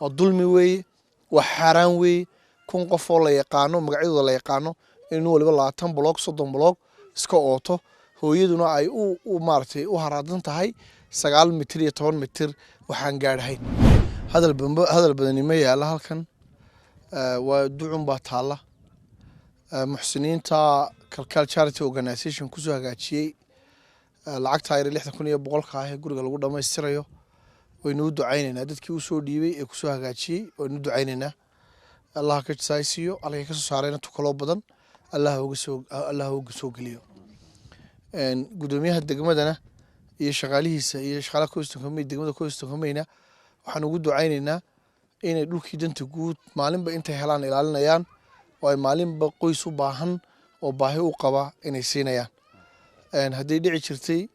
Waa dulmi weeye, waa xaaraan weeye. 1000 qof oo la yaqaano, magacyadooda la yaqaano, in waliba 20 block, 30 block iska ooto, hooyaduna ay u maaragtay u haraadan tahay 9 mitir iyo 10 mitir waxaan gaadhahayn. Hadal bambo hadal badani ma yaala halkan. Waa ducun baa taalla. Muxsiniinta Kalkaal Charity Organization kusoo hagaajiyey lacagta yar 60,100-ka ah ee guriga lagu dhammaystirayo, waynu u ducaynaynaa. Dadkii usoo dhiibay ee kusoo hagaajiyey waynu u ducaynaynaa. Allah ka jasaaysiiyo. Halkay kasoo saarayna tukaloo badan Allah uga soo geliyo. Gudoomiyaha degmadana iyo shaqaalihiisa iyo shaqaalaha 31-ka May, degmada 31-ka Mayna, waxaan ugu ducaynaynaa inay dhulkii danta guud maalinba intay helaan ilaalinayaan, oo ay maalinba qoys u baahan oo baahi u qaba inay siinayaan. Hadday dhici jirtay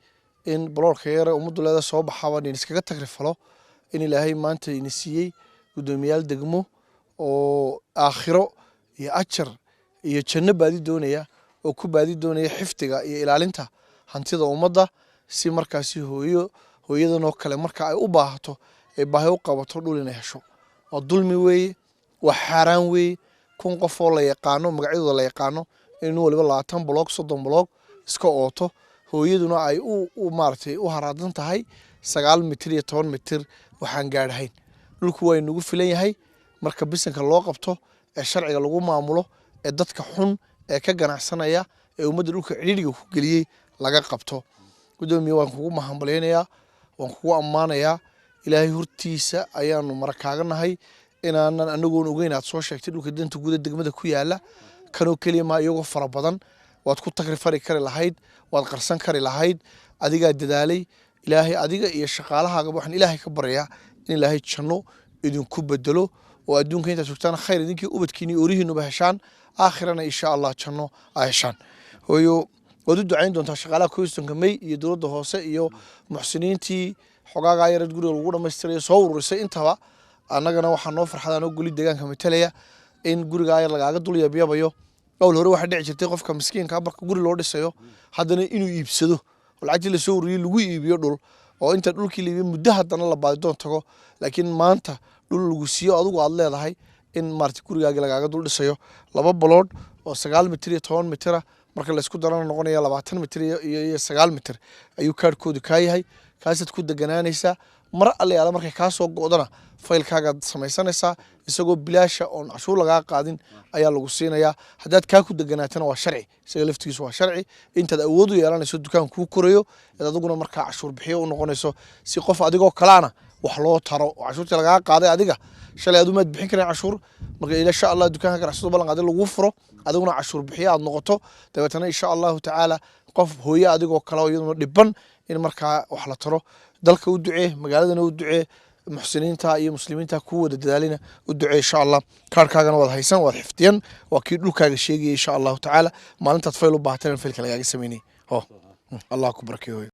in baloorka yare ummaddu leeda soo baxaba nin iskaga tagrifalo, in Ilaahay maanta ina siiyey guddoomiyaal degmo oo aakhiro iyo ajar iyo janno baadi doonaya, oo ku baadi doonaya xifdiga iyo ilaalinta hantida ummadda, si markaasi hooyo hooyadan oo kale marka ay u baahato ay baahi u qabato dhul inay hesho. Waa dulmi weeye, waa xaaraan weeye. 1000 qof oo la yaqaano, magacyadooda la yaqaano, in waliba 20 block, 30 block iska ooto, hooyaduna ay u maaragtay u haraadan tahay 9 mitir iyo 10 mitir waxaan gaadhahayn. Dhulku waa inagu filan yahay marka bisanka loo qabto ee sharciga lagu maamulo, ee dadka xun ee ka ganacsanaya ee ummadda dhulka cidhiidhiga ku geliyey laga qabto. Gudoomiye, waan kugu mahadcelinayaa, waan kugu ammaanayaa. Ilaahay hortiisa ayaanu mara nahay inaanan anagoon ogeyn aad soo sheegtay dhulka danta guud ee degmada ku yaala. Kanoo keliya maa, iyagoo fara badan waad ku tagrifari kari lahayd, waad qarsan kari lahayd. Adigaa dadaalay. Ilaahay adiga iyo shaqaalahaagaba waxaan Ilaahay ka baryayaa in Ilaahay janno idinku bedelo, oo adduunka intaad joogtaan khayr idinkii ubadkiini orihiinuba heshaan, aakhirana insha Allah janno aa heshaan. Hooyo, waad u ducayn doontaa shaqaalaha 31-ka May iyo dowladda hoose iyo muxsiniintii xogaagaa yareed guriga lagu dhammaystirayo soo ururisay intaba. Annagana waxaa noo farxadaan oo goli deegaanka matalaya in gurigaa yar lagaaga dul yabyabayo. Awal hore waxaa dhici jirtay qofka miskiinka marka guri loo dhisayo haddana inuu iibsado oo lacagtii lasoo ururiyey lagu iibiyo dhul, oo inta dhulkii la iibiyo muddo haddana la baadidoon tago. Laakiin maanta dhul lagu siiyo adigu aad leedahay in maarata gurigaagi lagaaga dul dhisayo, laba baloodh oo 9 mitir iyo 10 mitira marka laysku darana noqonaya 20 mitir iyo 9 mitir ayuu kaadhkoodu kaa yahay. Kaasaad ku deganaanaysaa. Mar allayaala markay kaa soo go'dona faylkaagaad samaysanaysaa, isagoo bilaasha oon cashuur lagaa qaadin ayaa lagu siinayaa. Haddaad kaa ku deganaatana waa sharci, isaga laftigiisu waa sharci, intaad awood u yeelanayso dukaan kuu korayo eed adiguna markaa cashuur bixiyo u noqonayso, si qof adigoo kalaana wax loo taro oo cashuurtii lagaa qaaday adiga shalay adu maad bixin karin cashuur. Marka insha Allah dukaanka ganacsado ballan qaaday lagu furo, adiguna cashuur bixiyo aad noqoto, dabeetana insha Allahu tacaala qof hooyo adigoo kale oo iyaduna dhiban in markaa wax la taro. Dalka u ducee, magaaladana u ducee, muxsiniinta iyo muslimiinta ku wada dadaalina u ducee insha Allah. Kaarkaagana waad haysan, waad xifdiyan, waa kii dhulkaaga sheegayay. Insha Allahu tacaala maalintaad fayl u baahatana faylka lagaaga sameynay. Ho, Allah ku barakeeyo.